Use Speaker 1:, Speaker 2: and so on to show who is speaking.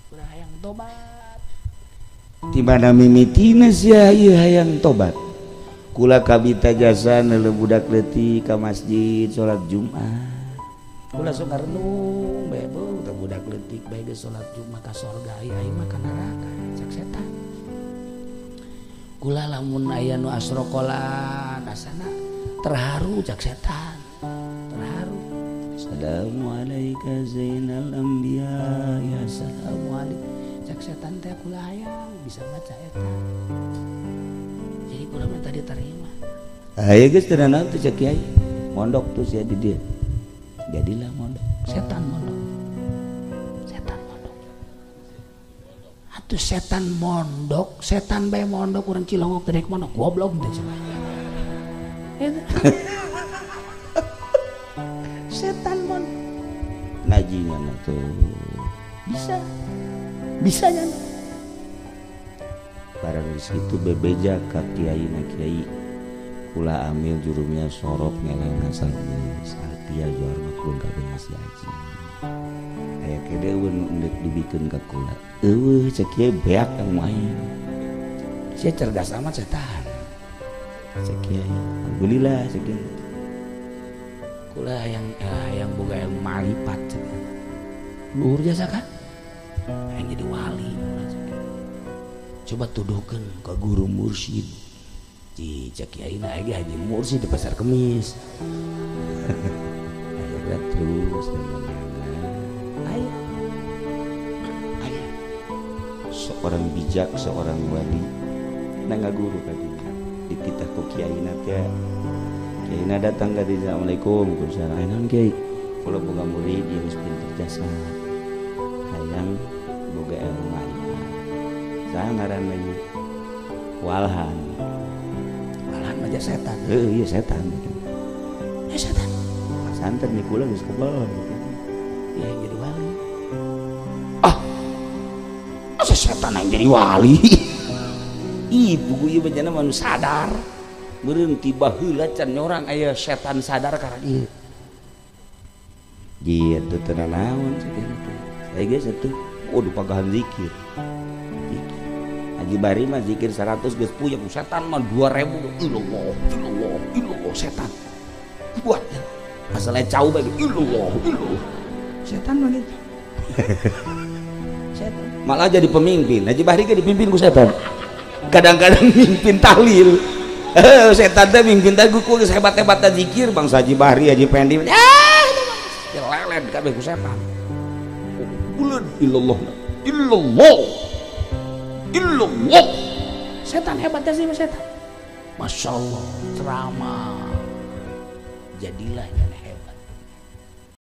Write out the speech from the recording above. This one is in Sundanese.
Speaker 1: Udah hayang tobat.
Speaker 2: Di mana mimitina sia ieu hayang tobat? Kula kabita jasa neuleuh budak leutik ka masjid salat Jumat.
Speaker 1: Kula sok ngarenung bae beuh teh budak leutik bae geus salat Jumat ka sorga ai aing mah ka neraka cak setan. Kula lamun aya nu asrokolan asana terharu cak setan. Terharu.
Speaker 2: Assalamualaikum zainal anbiya ya
Speaker 1: assalamualaikum. Cak setan teh kula hayang bisa maca eta. Jadi kula minta diterima.
Speaker 2: Ayo geus teu nanaon teh cak kiai. Mondok tuh sia di dieu. Jadilah mondok.
Speaker 1: Setan mondok. Setan mondok. Atuh setan mondok, setan bae mondok urang Cilongok teh mondok goblok teh cenah. Setan mondok.
Speaker 2: Ngajinya mah tuh
Speaker 1: bisa. Bisa nya.
Speaker 2: Barang di situ bebeja ka kiai na kiai. Kula amil jurumnya sorok ngeleng ngasal geus. Alpia juar maklum kabeh ngasih haji. Aya kede eueun nu endek dibikeun ka kula. Eueuh cek kiai beak yang main.
Speaker 1: Sia cerdas amat setan.
Speaker 2: Cek kiai alhamdulillah cek kiai.
Speaker 1: Kula yang boga ilmu ma'rifat cek. Luhur jasa kan? Yang jadi wali. Coba tuduhkeun ke guru mursyid. Ci cek kiai na ge haji mursyid di pasar kemis.
Speaker 2: Akhirnya terus
Speaker 1: aya. Aya.
Speaker 2: Seorang bijak, seorang wali nangga guru ka dinya. Dititah ku kiai na teh. Kiai na datang ka dinya, Assalamualaikum, waalaikumsalam. Naon kiai? Kula boga murid ieu geus pinter jasa. Hayang boga ilmu ma'rifat. Saha ngaranna ieu? Walhan.
Speaker 1: Walhan mah setan.
Speaker 2: Heuh, ieu setan.
Speaker 1: Ya setan.
Speaker 2: Santen di kula geus kebal.
Speaker 1: Iya jadi wali. Ah. Asa setan yang jadi wali?
Speaker 2: Ih, buku ieu bencana mah nu sadar. Meureun tiba heula can nyorang aya setan sadar karena ieu. Gitu teu nanaon cek teh. Saya geus atuh, oh dipagahan zikir. Zikir. Haji Bari mah zikir 100 geus puyeng,
Speaker 1: setan mah 2000. Illallah, illallah, illallah setan. Buat
Speaker 2: asalnya cau bae illallah, illallah.
Speaker 1: Setan mah gitu. Setan
Speaker 2: malah jadi pemimpin. Haji Bahri ge dipimpin ku setan. Kadang-kadang mimpin tahlil. Setan teh mimpin teh ku geus hebat-hebatna zikir bangsa Haji Bahri, Haji Pendi.
Speaker 1: Ah, lelet kabeh ku setan.
Speaker 2: Bulan illallah, illallah, illallah.
Speaker 1: Setan hebatnya sih setan. Masya Allah, ceramah. Jadilah yang hebat.